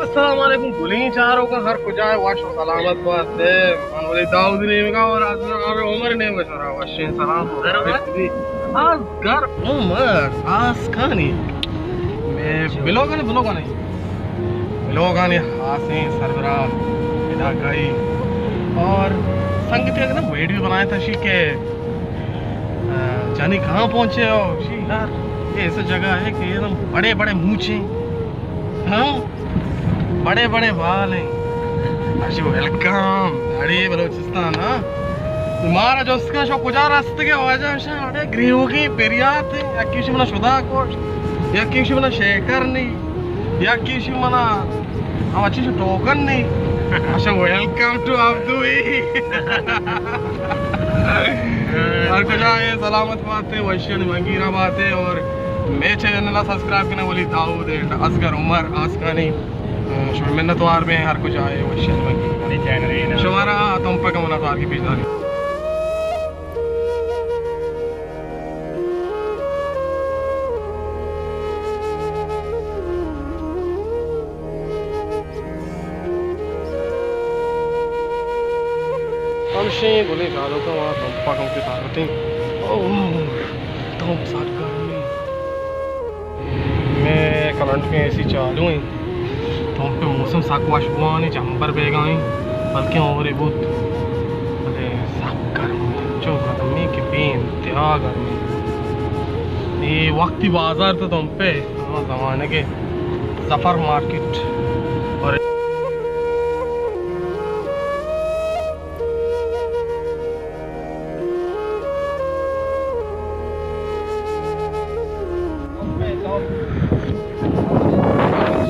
السلام علیکم گلیں چاروکاں، ہر کجا ئے وش و سلامت بات ئے۔ من ولی داؤد نیمگا اور از عمر نیمگا شرا وشیں سلام۔ ازگر عمر آسکانی۔ میں بلوگانی، بلوگانی، بلوگانی خاصیں سربراہ علاقائی اور سنگتی اگر ویڈیو بنائے تھا شی کہ آ، جانی کہاں پہنچے ہو؟ شی یار، یہ ایسا جگہ ہے کہ یہ بڑے بڑے مونچھیں، ہاں، بڑے بڑے بال ہیں۔ اشی ویلکم، اڑے بلوچستان، ہاں۔ مارا جست کن شو کجا رست کے واجہ شا، اڑے گریوگی پریات ہیں، یکی شی منا شدا کوش، یکی شی منا شیکر نہیں، یکی شی منا ہم اچھی شو ٹوکن نہیں۔ اچھا، ویلکم ٹو عبدوئی۔ ہر کجا ئے سلامت بات ئے، وشیانی منگیرا بات ئے اور مے چینل ءَ سبسکرائب کنے ولی داؤد اینڈ ازگر عمر آسکانی۔ شما منتوار بیں، ہر کجا ئے وشیانی منگیرا۔ شمارا تمپ ءَ کمنا کار کی پیش داری۔ ہمشیں گلیں چاروکاں، وہاں تمپ ءَ کم کے تارتیں۔ اوہ، تمپ سک گرمیں۔ میں کرنٹ میں اے سی چالو ہیں۔ تمپ ءِ موسم سک وش بوان، جمبر بیگا ہیں، بلکیں ہورے بوت۔ بلے سک گرم، چو گرمی کہ بے انتہا گرمی۔ اے وقتی بازار تو تمپ ءِ۔ ہما زمانگ ءِ ظفر مارکیٹ اور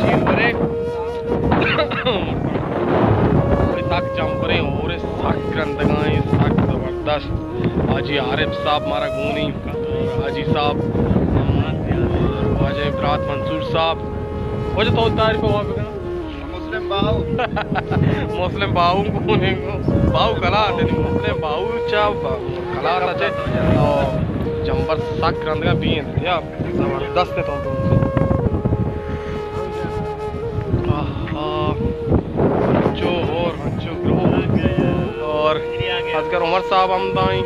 شیر برے۔ تک جمپریں اور سک گندگائیں، سک زبردست۔ حاجی عارف صاحب مارا گونی، حاجی صاحب، واجہ برات منصور صاحب، واجہ تو تعریف ہوا بکن۔ مسلم باہو۔ مسلم باہو کو نہیں کو۔ باہو کلا تے نہیں، مسلم باہو چا با-، کلا تے۔ او، جمبر سک رندگا بی انت یا زبردست ہے تو۔ آہا۔ چو اور ہنچو گرو۔ اور ازگر عمر صاحب ہم دائیں۔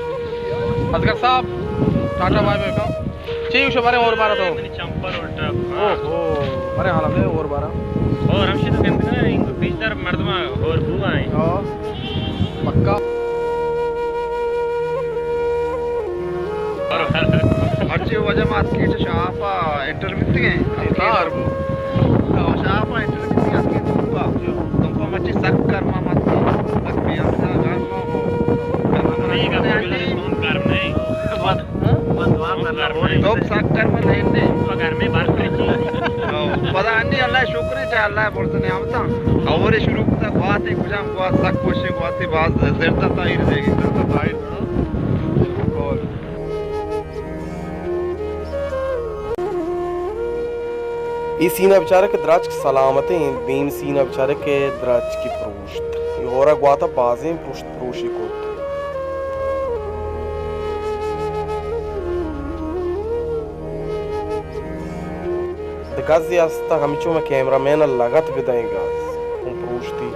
ازگر صاحب، ٹاٹا بائے بائے کا۔ چی گوشے بارے اور بارا تو؟ منی چمپل الٹا۔ اوہو، بارے حالا دے اور بارا۔ اور ہمشی تو کہتے ہیں، ان کو بیچ در مردمہ اور بو آئیں۔ ہاں، پکا۔ ہرچی وجہ مات کی چہ شاپا انٹر بیتگیں۔ ہاں۔ شاپا انٹر بیتگیں، اتکیں تمپا۔ تمپا مچی سک گرما مات کی۔ سک بیان گرما۔ نہیں، گرما نہیں۔ تو سک گرم نہیں دے۔ پگرمیں بار پڑی۔ پدا انی اللہ شکر ہے، چاہے اللہ برز نعمتاں۔ اور شروع کتا گواتے، کجام گوات سک کوشیں گواتے، باز زرتا تاہیر دے گی، زرتا تاہیر۔ اور اے سین ءَ بچارے کہ درچک سلامت ایں، دیم سین ءَ بچارے کہ درچکی پروشت۔ اے ہورا گوات ءَ بازیں پروشت پروشی کت۔ دگہ گزے است، ہمچو مئے کیمرہ مین ءَ لگت بدئیں گز۔ اوں پروشتی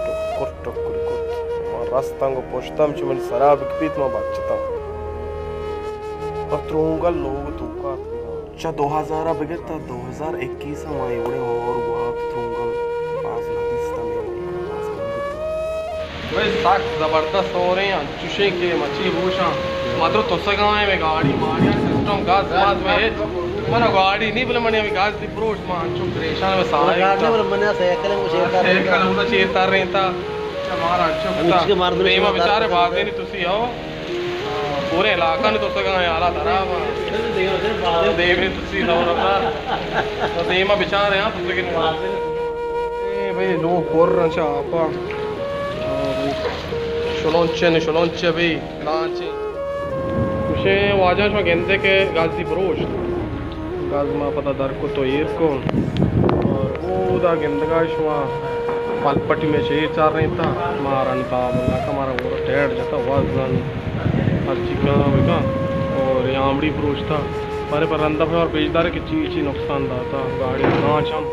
ٹکر ٹکر کت۔ ما رستاں گوں پشت ءَ ہمچو منی سرا بکپیت، ما بچتاں۔ پہ ترونگل لوگ توکا اتکگاں۔ چہ دو ہزار ءَ بگر تا دو ہزار اکیس ءَ ما اے وڑیں ہور گوات ترونگل باز نہ دیستہ، مئے ملک ءَ باز کم بیتہ۔ بھئی سک زبردست ہوریں، انچوشیں کہ مچی گوشاں ما درو تسگا ایں، مئے گاڑی ماڑی سسٹم گاز ماز مئے ہچ، من گاڑی نہیں بلے منی ہمیں گاز دی پروشت، ما انچو پریشان، مئے ساہ گاڑی نہیں بلے منی سائیکل ہم چیر تر رہتا۔ سائیکل ہم چیر تر رہتا۔ مارا انچو کتا۔ دیما بچارے بازے نہیں تسی ہو۔ پورے علاقہ نے تسگا ہیں، حالات خراب ہیں۔ دیما تسی دور اتا۔ دیما بچارے ہاں تسگے۔ اے بھئی لوگ پر رنچا آپا۔ شلونچے نے شلونچے بھئی لانچے۔ کشے واجہ شما گندے کہ گازی پروشت۔ گاز ما پدا در کت و ایر کن۔ اور اودا گندگا شما پل پٹی میں چیر چار رہتا۔ مارا نتاب اللہ کا مارا اور ٹیٹ جتا وزن۔ ہرچی کاں بکاں اور یامڑی پروشتا۔ پرے پر رندا پہ اور پیش دارے کہ چی چی نقصان داتا۔ گاڑی کانچ ہم۔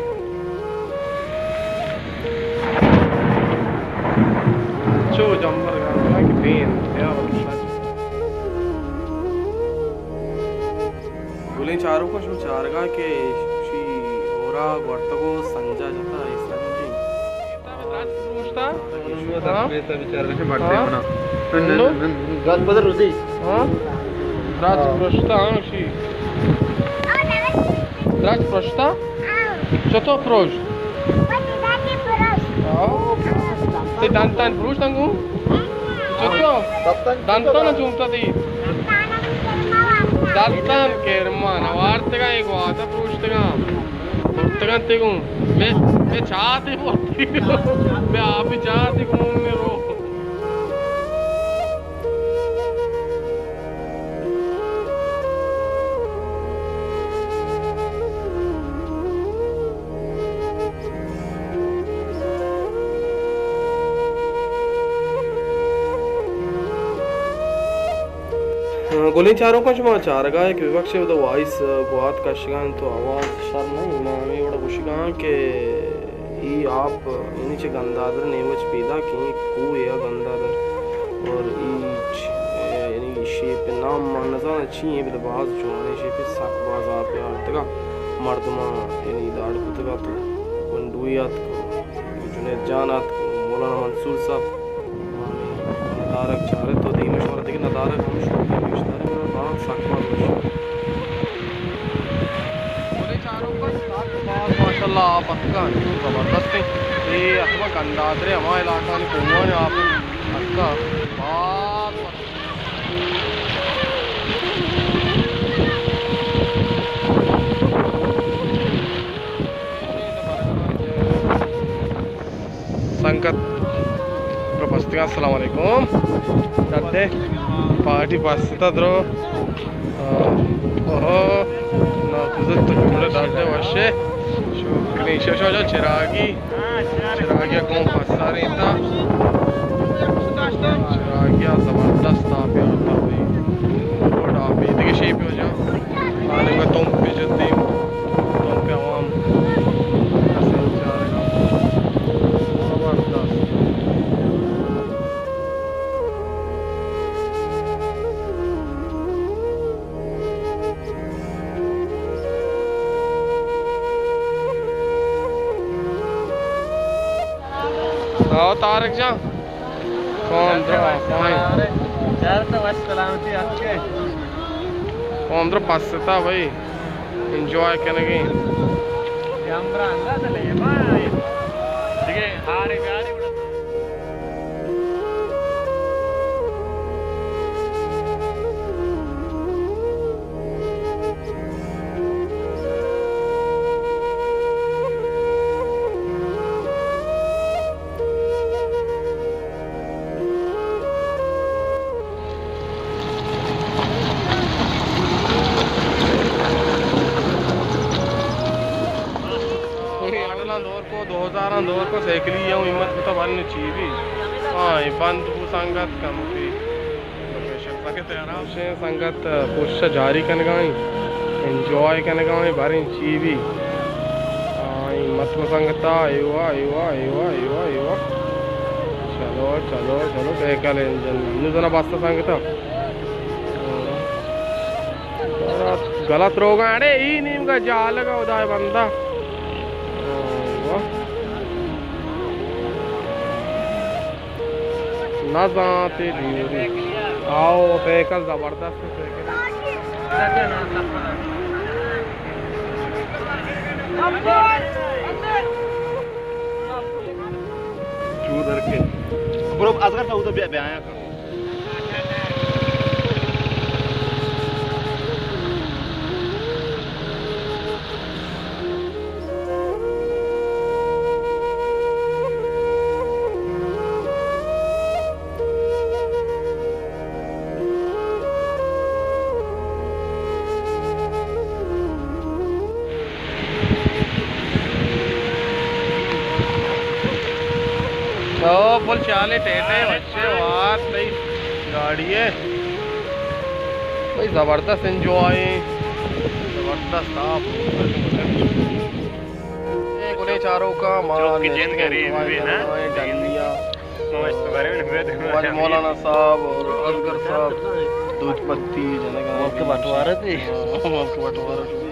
گلیں چاروکاں، شما چارگا کہ شی ہورا گورتگ و سنجا جتا، اے سنجی۔ درچ پروشتا؟ ہاں؟ درچ پروشتا، ہاں، شی۔ درچ پروشتا؟ چطور پروشت؟ آؤ۔ تئی دنتان پروشتن گوں؟ چطور؟ دنتان چومتا تئی؟ دنتان کرمان وارتگا، اے گواتا پروشتگا۔ برتگاں تئی گوں۔ مئے، مئے چاتے وتی۔ مئے آپی چاتے گوں مئے رو۔ گلیں چاروکاں، شما چارگا اے کہ ببخشے، اودا وائس گوات کشگا انت تو آواز شر نہ انت۔ ما ہمے وڑا گوشگا آں کہ اے آپ یعنی چہ گندادر نیمگ ءَ چہ پیداک ایں، کوہے ءَ گندادر، اور اے چ-، یعنی شیپ ءِ نام ما نزاناں چی ایں، بلے باز جوانیں شیپے، سک باز آپ ءَ آرتگ ءَ، مردماں یعنی داڑ کتگ ءَ تو گنڈوی اتک، جنید جان اتک، مولانا منصور صاحب، ندارگ چارت و دیم شمارا دگہ ندارگ ہم شوق گیشتر انت، باز سک باز وش انت۔ بلے چاروکاں، سک باز ماشاءاللہ آپ اتکا، انچو زبردست انت۔ اے اتکا گندادرے ہما علاقہ آنی کوہانی آپ اتکا، باز سنگت درو پستگاں، السلام علیکم۔ ڈڈے پارٹی پستا درو۔ آ، اوہو، ناکوزت تو جوڑے ڈڈے وشے۔ شکریں شو، شو، شو، چراگی۔ چراگی گوں پساریں تا۔ چراگی زبردست آپ آتا بھائی۔ گڈ آپ دیگہ شیپ ہو جا۔ آنے کو تم پہ جدی۔ تم پہ عوام۔ زبردست۔ آؤ طارق جان۔ قوم درو، قوم۔ قوم درو پستا بھائی۔ انجوائے کنگی۔ ماڈلاں دور کو، دو ہزاراں دور کو، سائیکلی ہم ہمت کتا باریں چی بی۔ ہاں، اے بند بو سنگت کم بی۔ سنگت، سنگت کوشش جاری کنگا ایں، انجوائے کنگا ایں، باریں چی بی۔ آ، اے مت کو سنگتا، ایوا، ایوا، ایوا، ایوا، ایوا۔ چلو، چلو، چلو، سائیکل انجن۔ نو زنا بستا سنگتا۔ غلط روگا، اڑے، ای نیمگا جالگا، خدائے بندہ۔ آ، واہ۔ نہ زانت اے دیوری۔ آؤ، سائیکل زبردست سائیکل۔ چو در کے۔ برو، اصغر صاحب، ادھر بیا، بیا آیا کرو۔ او پل چالے ٹیٹے وچے وار تئی گاڑی ہے۔ بھائی زبردست انجوائے، زبردست آپ۔ اے گلیں چاروکاں، ما چوک جن نشتگیں غریب انجوائے بھی نا۔ کنگا ایں ڈنیا۔ ما مست بارے میں نبرد۔ آج مولانا صاحب اور اصغر صاحب دودھ پتی جنگ ءَ۔ ملک بٹوارہ تھی۔ ہاں، ملک بٹوارہ۔